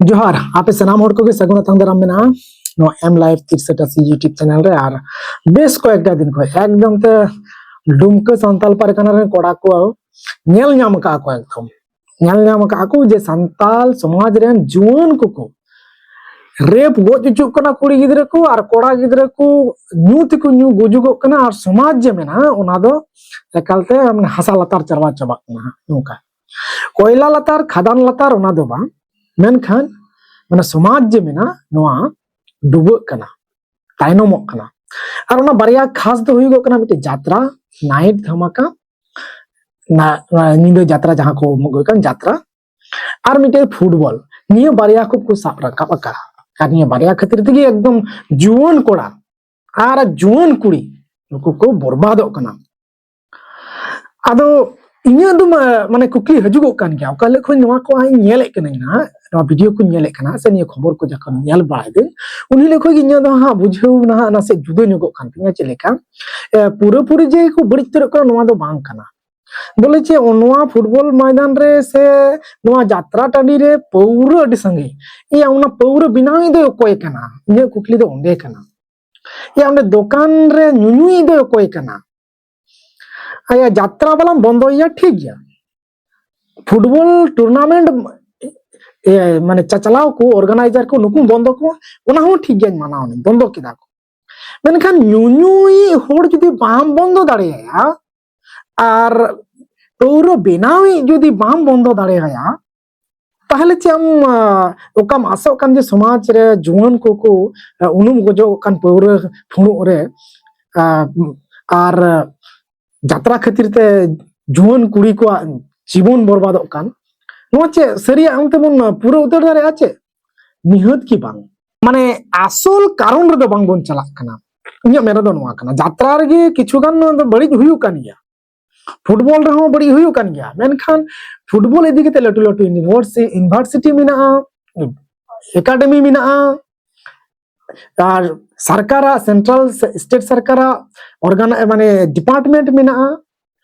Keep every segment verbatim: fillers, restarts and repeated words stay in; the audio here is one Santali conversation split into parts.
ᱡᱚᱦᱟᱨ, ᱟᱯᱮ ᱥᱟᱱᱟᱢ ᱦᱚᱲ ᱠᱚᱜᱮ ᱥᱟᱹᱜᱩᱱ ᱟᱛᱟᱝ ᱫᱟᱨᱟᱢ ᱢᱮᱱᱟᱜᱼᱟ ᱱᱚᱣᱟ M Live ᱛᱤᱨᱤᱥ ᱴᱟᱥᱤ YouTube ᱪᱮᱱᱮᱞ ᱨᱮ᱾ ᱟᱨ ᱵᱮᱥ ᱠᱚᱭᱮᱠᱴᱟ ᱫᱤᱱ ᱠᱷᱚᱱ ᱮᱠᱫᱚᱢ ᱛᱮ ᱰᱩᱢᱠᱟᱹ ᱥᱟᱱᱛᱟᱞ ᱯᱟᱨᱜᱟᱱᱟ ᱨᱮᱱ ᱠᱚᱲᱟ ᱠᱚ ᱧᱮᱞ ᱧᱟᱢ ᱟᱠᱟᱫ ᱠᱚ, ᱮᱠᱫᱚᱢ ᱧᱮᱞ ᱧᱟᱢ ᱟᱠᱟᱫ ᱠᱚ ᱡᱮ ᱥᱟᱱᱛᱟᱞ ᱥᱚᱢᱟᱡᱽ ᱨᱮᱱ ᱡᱩᱣᱟᱹᱱ ᱠᱚᱠᱚ ᱨᱮᱯ ᱜᱚᱡ ᱦᱚᱪᱚᱜ ᱠᱟᱱᱟ ᱠᱩᱲᱤ ᱜᱤᱫᱽᱨᱟᱹ ᱠᱚ, ᱟᱨ ᱠᱚᱲᱟ ᱜᱤᱫᱽᱨᱟᱹ ᱠᱚ ᱧᱩ ᱛᱮᱠᱚ ᱧᱩ ᱜᱩᱡᱩᱜᱚᱜ ᱠᱟᱱᱟ, ᱟᱨ ᱥᱚᱢᱟᱡᱽ ᱡᱮ ᱢᱮᱱᱟᱜᱼᱟ ᱚᱱᱟ ᱫᱚ ᱮᱠᱟᱞᱛᱮ ᱢᱟᱱᱮ ᱦᱟᱥᱟ ᱞᱟᱛᱟᱨ ᱪᱟᱵᱟ ᱪᱟᱵᱟᱜ ᱠᱟᱱᱟ᱾ ᱦᱟᱸᱜ ᱱᱚᱝᱠᱟ ᱠᱚᱭᱞᱟ ᱞᱟᱛᱟᱨ, ᱠᱷᱟᱫᱟᱱ ᱞᱟᱛᱟᱨ, ᱚᱱᱟ ᱫᱚ ᱵᱟᱝ, ᱢᱮᱱᱠᱷᱟᱱ ᱢᱟᱱᱮ ᱥᱚᱢᱟᱡᱽ ᱡᱮ ᱢᱮᱱᱟᱜ ᱱᱚᱣᱟ ᱰᱩᱵᱟᱹᱜ ᱠᱟᱱᱟ, ᱛᱟᱭᱱᱚᱢᱚᱜ ᱠᱟᱱᱟ᱾ ᱟᱨ ᱚᱱᱟ ᱵᱟᱨᱭᱟ ᱠᱷᱟᱥ ᱫᱚ ᱦᱩᱭᱩᱜᱚᱜ ᱠᱟᱱᱟ ᱢᱤᱫᱴᱮᱡ ᱡᱟᱛᱨᱟ, ᱱᱟᱭᱤᱴ ᱫᱷᱟᱢᱟᱠᱟ, ᱚᱱᱟ ᱧᱤᱫᱟᱹ ᱡᱟᱛᱨᱟ ᱡᱟᱦᱟᱸ ᱠᱚ ᱦᱩᱭᱩᱜ ᱠᱟᱱ ᱡᱟᱛᱨᱟ, ᱟᱨ ᱢᱤᱫᱴᱮᱡ ᱯᱷᱩᱴᱵᱚᱞ᱾ ᱱᱤᱭᱟᱹ ᱵᱟᱨᱭᱟ ᱠᱚ ᱠᱚ ᱥᱟᱵ ᱨᱟᱠᱟᱵ ᱟᱠᱟᱫᱼᱟ᱾ ᱟᱨ ᱱᱤᱭᱟᱹ ᱵᱟᱨᱭᱟ ᱠᱷᱟᱹᱛᱤᱨ ᱛᱮᱜᱮ ᱮᱠᱫᱚᱢ ᱡᱩᱣᱟᱹᱱ ᱠᱚᱲᱟ ᱟᱨ ᱡᱩᱣᱟᱹᱱ ᱠᱩᱲᱤ ᱱᱩᱠᱩ ᱠᱚ ᱵᱚᱨᱵᱟᱫᱚᱜ ᱠᱟᱱᱟ᱾ ᱟᱫᱚ ᱤᱧᱟᱹᱜ ᱫᱚ ᱢᱟ-, ᱢᱟᱱᱮ ᱠᱩᱠᱞᱤ ᱦᱤᱡᱩᱜᱚᱜ ᱠᱟᱱ ᱜᱮᱭᱟ, ᱚᱠᱟ ᱦᱤᱞᱳᱜ ᱠᱷᱚᱱ ᱱᱚᱣᱟ ᱠᱚ ᱦᱟᱸᱜ ᱤᱧ ᱧᱮᱞᱮᱫ ᱠᱟᱹᱱᱟᱹᱧ ᱦᱟᱸᱜ, ᱱᱚᱣᱟ ᱵᱷᱤᱰᱤᱭᱳ ᱠᱚᱧ ᱧᱮᱞᱮᱫ ᱠᱟᱱᱟ ᱥᱮ ᱱᱤᱭᱟᱹ ᱠᱷᱚᱵᱚᱨ ᱠᱚ ᱡᱚᱠᱷᱚᱱ ᱧᱮᱞ ᱵᱟᱲᱟᱭᱮᱫᱟᱹᱧ, ᱩᱱ ᱦᱤᱞᱳᱜ ᱠᱷᱚᱱ ᱜᱮ ᱤᱧᱟᱹᱜ ᱫᱚ ᱦᱟᱸᱜ ᱵᱩᱡᱷᱟᱹᱣ ᱱᱟᱦᱟᱜ ᱱᱟᱥᱮ ᱡᱩᱫᱟᱹ ᱧᱚᱜᱚᱜ ᱠᱟᱱ ᱛᱤᱧᱟ᱾ ᱪᱮᱫ ᱞᱮᱠᱟ? ᱮ, ᱯᱩᱨᱟᱹᱯᱩᱨᱤ ᱡᱮ ᱠᱚ ᱵᱟᱹᱲᱤᱡ ᱩᱛᱟᱹᱨᱚᱜ ᱠᱟᱱᱟ ᱱᱚᱣᱟ ᱫᱚ ᱵᱟᱝ ᱠᱟᱱᱟ᱾ ᱵᱚᱞᱮ ᱪᱮᱫ ᱱᱚᱣᱟ ᱯᱷᱩᱴᱵᱚᱞ ᱢᱚᱭᱫᱟᱱ ᱨᱮ ᱥᱮ ᱱᱚᱣᱟ ᱡᱟᱛᱨᱟ ᱴᱟᱺᱰᱤ ᱨᱮ ᱯᱟᱹᱣᱨᱟᱹ ᱟᱹᱰᱤ ᱥᱟᱸᱜᱮ, ᱮᱭᱟ ᱚᱱᱟ ᱯᱟᱹᱣᱨᱟᱹ ᱵᱮᱱᱟᱣᱤᱡ ᱫᱚ ᱚᱠᱚᱭ ᱠᱟᱱᱟ? ᱤᱧᱟᱹᱜ ᱠᱩᱠᱞᱤ ᱫᱚ ᱚᱸᱰᱮ ᱠᱟᱱᱟ᱾ ᱮᱭᱟ ᱚᱸᱰᱮ ᱫᱚᱠᱟᱱ ᱨᱮ ᱧᱩᱧᱩᱭᱤᱡ ᱫᱚ ᱚᱠᱚᱭ ᱠᱟᱱᱟ? ᱟᱭᱟ ᱡᱟᱛᱨᱟ ᱵᱟᱞᱟᱢ ᱵᱚᱱᱫᱚᱭᱮᱭᱟ, ᱴᱷᱤᱠ ᱜᱮᱭᱟ, ᱯᱷᱩᱴᱵᱚᱞ ᱴᱩᱨᱱᱟᱢᱮᱱᱴ, ᱮ, ᱢᱟᱱᱮ ᱪᱟᱪᱞᱟᱣ ᱠᱚ, ᱚᱨᱜᱟᱱᱟᱭᱡᱟᱨ ᱠᱚ, ᱱᱩᱠᱩ ᱵᱚᱱᱫᱚ ᱠᱚ, ᱚᱱᱟ ᱦᱚᱸ ᱴᱷᱤᱠ ᱜᱮᱭᱟᱧ ᱢᱟᱱᱟᱣ ᱱᱟᱹᱧ, ᱵᱚᱱᱫᱚ ᱠᱮᱫᱟ ᱠᱚ᱾ ᱢᱮᱱᱠᱷᱟᱱ ᱧᱩᱧᱩᱭᱤᱡ ᱦᱚᱲ ᱡᱩᱫᱤ ᱵᱟᱢ ᱵᱚᱱᱫᱚ ᱫᱟᱲᱮᱭᱟᱭᱟ ᱟᱨ ᱯᱟᱹᱣᱨᱟᱹ ᱵᱮᱱᱟᱣᱤᱡ ᱡᱩᱫᱤ ᱵᱟᱢ ᱵᱚᱱᱫᱚ ᱫᱟᱲᱮᱭᱟᱭᱟ, ᱛᱟᱦᱞᱮ ᱪᱮᱫ ᱟᱢ, ᱟ, ᱚᱠᱟᱢ ᱟᱥᱚᱜ ᱠᱟᱱ ᱡᱮ ᱥᱚᱢᱟᱡᱽ ᱨᱮ ᱡᱩᱣᱟᱹᱱ ᱠᱚᱠᱚ, ᱟ, ᱩᱱᱩᱢ ᱜᱚᱡᱚᱜ ᱠᱟᱱ ᱯᱟᱹᱣᱨᱟᱹ ᱯᱷᱩᱲᱩᱜ ᱨᱮ, ᱟ, ᱟᱨ ᱡᱟᱛᱨᱟ ᱠᱷᱟᱹᱛᱤᱨ ᱛᱮ ᱡᱩᱣᱟᱹᱱ ᱠᱩᱲᱤ ᱠᱚᱣᱟᱜ ᱡᱤᱵᱚᱱ ᱵᱚᱨᱵᱟᱫᱚᱜ ᱠᱟᱱ, ᱱᱚᱣᱟ ᱪᱮᱫ ᱥᱟᱹᱨᱤᱭᱟᱜ ᱚᱱᱛᱮ ᱵᱚᱱ ᱯᱩᱨᱟᱹᱣ ᱩᱛᱟᱹᱨ ᱫᱟᱲᱮᱭᱟᱜᱼᱟ? ᱪᱮᱫ ᱱᱤᱦᱟᱹᱛ ᱜᱮ ᱵᱟᱝ᱾ ᱢᱟᱱᱮ ᱟᱥᱚᱞ ᱠᱟᱨᱚᱱ ᱨᱮᱫᱚ ᱵᱟᱝ ᱵᱚᱱ ᱪᱟᱞᱟᱜ ᱠᱟᱱᱟ᱾ ᱤᱧᱟᱹᱜ ᱢᱮᱱ ᱨᱮᱫᱚ ᱱᱚᱣᱟ ᱠᱟᱱᱟ, ᱡᱟᱛᱨᱟ ᱨᱮᱜᱮ ᱠᱤᱪᱷᱩ ᱜᱟᱱ ᱱᱚᱣᱟ ᱫᱚ ᱵᱟᱹᱲᱤᱡ ᱦᱩᱭᱩᱜ ᱠᱟᱱ ᱜᱮᱭᱟ, ᱯᱷᱩᱴᱵᱚᱞ ᱨᱮᱦᱚᱸ ᱵᱟᱹᱲᱤᱡ ᱦᱩᱭᱩᱜ ᱠᱟᱱ ᱜᱮᱭᱟ, ᱢᱮᱱᱠᱷᱟᱱ ᱯᱷᱩᱴᱵᱚᱞ ᱤᱫᱤ ᱠᱟᱛᱮ ᱞᱟᱹᱴᱩ ᱞᱟᱹᱴᱩ ᱤᱭᱩᱱᱤᱵᱷᱟᱨᱥᱤ-, ᱤᱭᱩᱱᱤᱵᱷᱟᱨᱥᱤᱴᱤ ᱢᱮᱱᱟᱜᱼᱟ, ᱮᱠᱟᱰᱮᱢᱤ ᱢᱮᱱᱟᱜᱼᱟ, ᱟᱨ ᱥᱚᱨᱠᱟᱨᱟᱜ ᱥᱮᱱᱴᱨᱟᱞ ᱥᱮ ᱥᱴᱮᱴ ᱥᱚᱨᱠᱟᱨᱟᱜ ᱚᱨᱜᱟᱱ, ᱢᱟᱱᱮ ᱰᱤᱯᱟᱨᱴᱢᱮᱱᱴ ᱢᱮᱱᱟᱜᱼᱟ᱾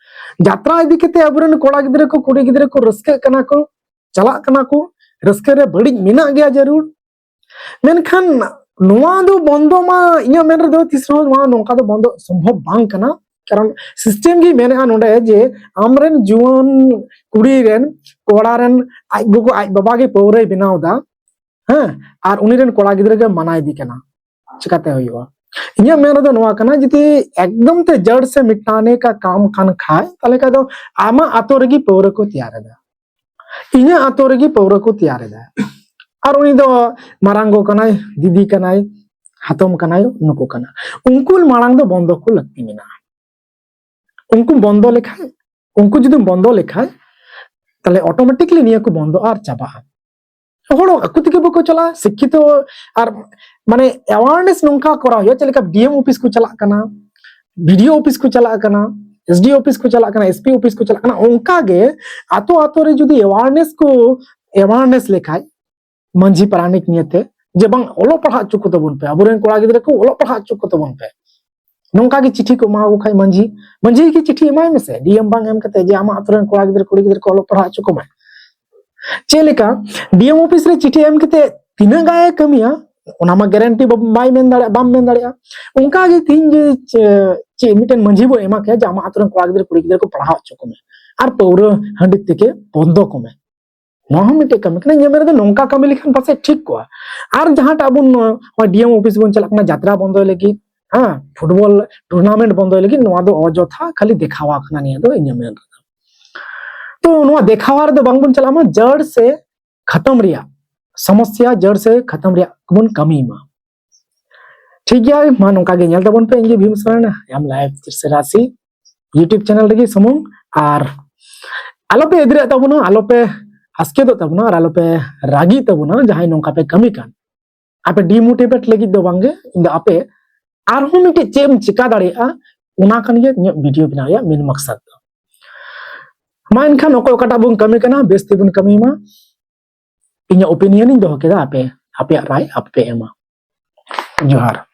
ᱡᱟᱛᱨᱟ ᱤᱫᱤ ᱠᱟᱛᱮ ᱟᱵᱚᱨᱮᱱ ᱠᱚᱲᱟ ᱜᱤᱫᱽᱨᱟᱹ ᱠᱚ, ᱠᱩᱲᱤ ᱜᱤᱫᱽᱨᱟᱹ ᱠᱚ ᱨᱟᱹᱥᱠᱟᱹᱜ ᱠᱟᱱᱟ ᱠᱚ, ᱪᱟᱞᱟᱜ ᱠᱟᱱᱟ ᱠᱚ, ᱨᱟᱹᱥᱠᱟᱹ ᱨᱮ ᱵᱟᱹᱲᱤᱡ ᱢᱮᱱᱟᱜ ᱜᱮᱭᱟ ᱡᱟᱹᱨᱩᱲ᱾ ᱢᱮᱱᱠᱷᱟᱱ ᱱᱚᱣᱟ ᱫᱚ ᱵᱚᱱᱫᱚ ᱢᱟ ᱤᱧᱟᱹᱜ ᱢᱮᱱ ᱨᱮᱫᱚ ᱛᱤᱥ ᱨᱮᱦᱚᱸ ᱱᱚᱣᱟ ᱱᱚᱝᱠᱟ ᱫᱚ ᱵᱚᱱᱫᱚ ᱥᱚᱢᱵᱷᱚᱵ ᱵᱟᱝ ᱠᱟᱱᱟ᱾ ᱠᱟᱨᱚᱱ ᱥᱤᱥᱴᱮᱢ ᱜᱮ ᱢᱮᱱᱮᱜᱼᱟ ᱱᱚᱰᱮ ᱡᱮ ᱟᱢᱨᱮᱱ ᱡᱩᱣᱟᱹᱱ ᱠᱩᱲᱤ ᱨᱮᱱ, ᱠᱚᱲᱟ ᱨᱮᱱ ᱟᱡ ᱜᱚᱜᱚ ᱟᱡ ᱵᱟᱵᱟ ᱜᱮ ᱯᱟᱹᱣᱨᱟᱹᱭ ᱵᱮᱱᱟᱣ ᱮᱫᱟ, ᱦᱮᱸ, ᱟᱨ ᱩᱱᱤ ᱨᱮᱱ ᱠᱚᱲᱟ ᱜᱤᱫᱽᱨᱟᱹ ᱜᱮ ᱢᱟᱱᱟ ᱤᱫᱤ ᱠᱟᱱᱟ, ᱪᱤᱠᱟᱛᱮ ᱦᱩᱭᱩᱜᱼᱟ? ᱤᱧᱟᱹᱜ ᱢᱮᱱ ᱨᱮᱫᱚ ᱱᱚᱣᱟ ᱠᱟᱱᱟ, ᱡᱩᱫᱤ ᱮᱠᱫᱚᱢ ᱛᱮ ᱡᱟᱲ ᱥᱮ ᱢᱤᱴᱟᱱᱮ ᱠᱟ ᱠᱟᱢ ᱠᱟᱱ ᱠᱷᱟᱡ, ᱛᱟᱦᱞᱮ ᱠᱷᱟᱡ ᱫᱚ ᱟᱢᱟᱜ ᱟᱛᱳ ᱨᱮᱜᱮ ᱯᱟᱹᱣᱨᱟᱹ ᱠᱚ ᱛᱮᱭᱟᱨ ᱮᱫᱟ, ᱤᱧᱟᱹᱜ ᱟᱛᱳ ᱨᱮᱜᱮ ᱯᱟᱹᱣᱨᱟᱹ ᱠᱚ ᱛᱮᱭᱟᱨ ᱮᱫᱟ᱾ ᱟᱨ ᱩᱱᱤ ᱫᱚ ᱢᱟᱨᱟᱝ ᱜᱚ ᱠᱟᱱᱟᱭ, ᱫᱤᱫᱤ ᱠᱟᱱᱟᱭ, ᱦᱟᱛᱚᱢ ᱠᱟᱱᱟᱭ, ᱱᱩᱠᱩ ᱠᱟᱱᱟ᱾ ᱩᱱᱠᱩ ᱢᱟᱲᱟᱝ ᱫᱚ ᱵᱚᱱᱫᱚ ᱠᱚ ᱞᱟᱹᱠᱛᱤ ᱢᱮᱱᱟᱜᱼᱟ᱾ ᱩᱱᱠᱩ ᱵᱚᱱᱫᱚ ᱞᱮᱠᱷᱟᱡ, ᱩᱱᱠᱩ ᱡᱩᱫᱤᱢ ᱵᱚᱱᱫᱚ ᱞᱮᱠᱷᱟᱡ, ᱛᱟᱦᱞᱮ automatically ᱱᱤᱭᱟᱹ ᱠᱚ ᱵᱚᱱᱫᱚᱜᱼᱟ ᱟᱨ ᱪᱟᱵᱟᱜᱼᱟ᱾ ᱦᱚᱲ ᱟᱠᱚ ᱛᱮᱜᱮ ᱵᱟᱠᱚ ᱪᱟᱞᱟᱜᱼᱟ, ᱥᱤᱠᱠᱷᱤᱛᱚ᱾ ᱟᱨ ᱢᱟᱱᱮ awareness ᱱᱚᱝᱠᱟ ᱠᱚᱨᱟᱣ ᱦᱩᱭᱩᱜᱼᱟ, ᱪᱮᱫ ᱞᱮᱠᱟ ᱰᱤ ᱮᱢ ᱚᱯᱷᱤᱥ ᱠᱚ ᱪᱟᱞᱟᱜ ᱠᱟᱱᱟ, ᱵᱤ ᱰᱤ ᱳ ᱚᱯᱷᱤᱥ ᱠᱚ ᱪᱟᱞᱟᱜ ᱠᱟᱱᱟ, ᱮᱥ ᱰᱤ ᱳ ᱚᱯᱷᱤᱥ ᱠᱚ ᱪᱟᱞᱟᱜ ᱠᱟᱱᱟ, ᱮᱥ ᱯᱤ ᱚᱯᱷᱤᱥ ᱠᱚ ᱪᱟᱞᱟᱜ ᱠᱟᱱᱟ, ᱚᱱᱠᱟ ᱜᱮ ᱟᱛᱳ ᱟᱛᱳ ᱨᱮ ᱡᱩᱫᱤ awareness ᱠᱚ, awareness ᱞᱮᱠᱷᱟᱡ ᱢᱟᱹᱡᱷᱤ ᱯᱟᱨᱟᱱᱤᱠ ᱱᱤᱭᱮᱛᱮ, ᱡᱮ ᱵᱟᱝ, ᱚᱞᱚᱜ ᱯᱟᱲᱦᱟᱜ ᱦᱚᱪᱚ ᱠᱚ ᱛᱟᱵᱚᱱ ᱯᱮ, ᱟᱵᱚᱨᱮᱱ ᱠᱚᱲᱟ ᱜᱤᱫᱽᱨᱟᱹ ᱠᱚ ᱚᱞᱚᱜ ᱯᱟᱲᱦᱟᱜ ᱦᱚᱪᱚ ᱠᱚ ᱛᱟᱵᱚᱱ ᱯᱮ, ᱱᱚᱝᱠᱟ ᱜᱮ ᱪᱤᱴᱷᱤ ᱠᱚ ᱮᱢᱟ ᱠᱚ ᱠᱷᱟᱡ ᱢᱟᱹᱡᱷᱤ, ᱢᱟᱹᱡᱷᱤ ᱜᱮ ᱪᱤᱴᱷᱤ ᱮᱢᱟᱭ ᱢᱮᱥᱮ, ᱰᱤ ᱮᱢ ᱵᱟᱝ ᱮᱢ ᱠᱟᱛᱮ, ᱡᱮ ᱟᱢᱟᱜ ᱟᱛᱳ ᱨᱮᱱ ᱠᱚᱲᱟ ᱜᱤᱫᱽᱨᱟᱹ ᱠᱩᱲᱤ ᱜᱤᱫᱽᱨᱟᱹ ᱠᱚ ᱚᱞᱚᱜ ᱯᱟᱲᱦᱟᱜ ᱦᱚᱪᱚ ᱠᱚᱢᱟᱭ᱾ ᱪᱮᱫ ᱞᱮᱠᱟ ᱰᱤ ᱮᱢ ᱚᱯᱷᱤᱥ ᱨᱮ ᱪᱤᱴᱷᱤ ᱮᱢ ᱠᱟᱛᱮ ᱛᱤᱱᱟᱹᱜ ᱜᱟᱱ ᱮ ᱠᱟᱹᱢᱤᱭᱟ, ᱚᱱᱟ ᱢᱟ ᱜᱮᱨᱮᱱᱴᱤ ᱵᱟᱭ ᱢᱮᱱ ᱫᱟᱲᱮᱭᱟᱜᱼᱟ, ᱵᱟᱢ ᱢᱮᱱ ᱫᱟᱲᱮᱭᱟᱜᱼᱟ᱾ ᱚᱱᱠᱟ ᱜᱮ ᱛᱤᱦᱤᱧ ᱡᱮ ᱪᱮ-, ᱪᱮᱫ ᱢᱤᱫᱴᱮᱱ ᱢᱟᱹᱡᱷᱤ ᱵᱚ ᱮᱢᱟ ᱠᱟᱭᱟ ᱡᱮ ᱟᱢᱟᱜ ᱟᱛᱳ ᱨᱮᱱ ᱠᱚᱲᱟ ᱜᱤᱫᱽᱨᱟᱹ ᱠᱩᱲᱤ ᱜᱤᱫᱽᱨᱟᱹ ᱠᱚ ᱯᱟᱲᱦᱟᱣ ᱦᱚᱪᱚ ᱠᱚᱢᱮ ᱟᱨ ᱯᱟᱹᱣᱨᱟᱹ ᱦᱟᱺᱰᱤ ᱛᱮᱜᱮ ᱵᱚᱱᱫᱚ ᱠᱚᱢᱮ, ᱱᱚᱣᱟ ᱦᱚᱸ ᱢᱤᱫᱴᱮᱡ ᱠᱟᱹᱢᱤ ᱠᱟᱱᱟ᱾ ᱤᱧᱟᱹᱜ ᱢᱮᱱ ᱨᱮᱫᱚ ᱱᱚᱝᱠᱟ ᱠᱟᱹᱢᱤ ᱞᱮᱠᱷᱟᱱ ᱯᱟᱥᱮᱡ ᱴᱷᱤᱠ ᱠᱚᱜᱼᱟ᱾ ᱟᱨ ᱡᱟᱦᱟᱸᱴᱟᱜ ᱵᱚᱱ, ᱱᱚᱜᱼᱚᱭ ᱰᱤ ᱮᱢ ᱚᱯᱷᱤᱥ ᱵᱚᱱ ᱪᱟᱞᱟᱜ ᱠᱟᱱᱟ ᱡᱟᱛᱨᱟ ᱵᱚᱱᱫᱚᱭ ᱞᱟᱹᱜᱤᱫ, ᱦᱮᱸ, ᱯᱷᱩᱴᱵᱚᱞ ᱴᱩᱨᱱᱟᱢᱮᱱᱴ ᱵᱚᱱᱫᱚᱭ ᱞᱟᱹᱜᱤᱫ, ᱱᱚᱣᱟ ᱫᱚ ᱚᱡᱚᱛᱷᱟ ᱠᱷᱟᱹᱞᱤ ᱫᱮᱠᱷᱟᱣᱟ ᱠᱟᱱᱟ ᱱᱤᱭᱟᱹ ᱫᱚ ᱤᱧᱟᱹᱜ ᱢᱮᱱ ᱨᱮᱫᱚ᱾ ᱛᱚ ᱱᱚᱣᱟ ᱫᱮᱠᱷᱟᱣᱟ ᱨᱮᱫᱚ ᱵᱟᱝᱵᱚᱱ ᱪᱟᱞᱟᱜ ᱢᱟ, ᱡᱟᱲ ᱥᱮ ᱠᱷᱟᱛᱚᱢ ᱨᱮᱭᱟᱜ, ᱥᱚᱢᱚᱥᱥᱟ ᱡᱟᱲ ᱥᱮ ᱠᱷᱟᱛᱚᱢ ᱨᱮᱭᱟᱜ ᱵᱚᱱ ᱠᱟᱹᱢᱤ ᱢᱟ᱾ ᱴᱷᱤᱠ ᱜᱮᱭᱟ, ᱢᱟ ᱱᱚᱝᱠᱟ ᱜᱮ ᱧᱮᱞ ᱛᱟᱵᱚᱱ ᱯᱮ ᱤᱧ ᱜᱮ ᱵᱷᱤᱢ ᱥᱚᱨᱮᱱ, ᱮᱢ ᱞᱟᱭᱤᱵᱷ ᱛᱤᱨᱥᱮ ᱨᱟᱥᱤ YouTube ᱪᱮᱱᱮᱞ ᱨᱮᱜᱮ ᱥᱩᱢᱩᱝ᱾ ᱟᱨ ᱟᱞᱚᱯᱮ ᱮᱫᱽᱨᱮᱜ ᱛᱟᱵᱚᱱᱟ, ᱟᱞᱚᱯᱮ ᱟᱥᱠᱮᱛᱚᱜ ᱛᱟᱵᱚᱱᱟ, ᱟᱨ ᱟᱞᱚᱯᱮ ᱨᱟᱹᱜᱤᱜ ᱛᱟᱵᱚᱱᱟ ᱡᱟᱦᱟᱸᱭ ᱱᱚᱝᱠᱟ ᱯᱮ ᱠᱟᱹᱢᱤ ᱠᱟᱱ᱾ ᱟᱯᱮ ᱰᱤᱢᱳᱴᱤᱵᱷᱮᱴ ᱞᱟᱹᱜᱤᱫ ᱫᱚ ᱵᱟᱝᱜᱮ, ᱤᱧ ᱫᱚ ᱟᱯᱮ ᱟᱨᱦᱚᱸ ᱢᱤᱫᱴᱮᱡ ᱪᱮᱫ ᱮᱢ ᱪᱮᱠᱟ ᱫᱟᱲᱮᱭᱟᱜᱼᱟ, ᱚᱱᱟ ᱠᱟᱱ ᱜᱮᱭᱟ ᱤᱧᱟᱹᱜ ᱵᱷᱤᱰᱤᱭᱳ ᱵᱮᱱᱟᱣ ᱨᱮᱭᱟᱜ ᱢᱮᱱ ᱢᱟᱠᱥᱟᱫ ᱫᱚ᱾ ᱢᱟ ᱮᱱᱠᱷᱟᱱ ᱚᱠᱚᱭ ᱚᱠᱟᱴᱟᱜ ᱵᱚᱱ ᱠᱟᱹᱢᱤ ᱠᱟᱱᱟ, ᱵᱮᱥ ᱛᱮᱵᱚᱱ ᱠᱟᱹᱢᱤ ᱢᱟ᱾ ᱤᱧᱟᱹᱜ ᱚᱯᱤᱱᱤᱭᱚᱱ ᱤᱧ ᱫᱚᱦᱚ ᱠᱮᱫᱟ, ᱟᱯᱮ ᱟᱯᱮᱭᱟᱜ ᱨᱟᱭ ᱟᱯᱮ ᱯᱮ ᱮᱢᱟ᱾ ᱡᱚᱦᱟᱨ᱾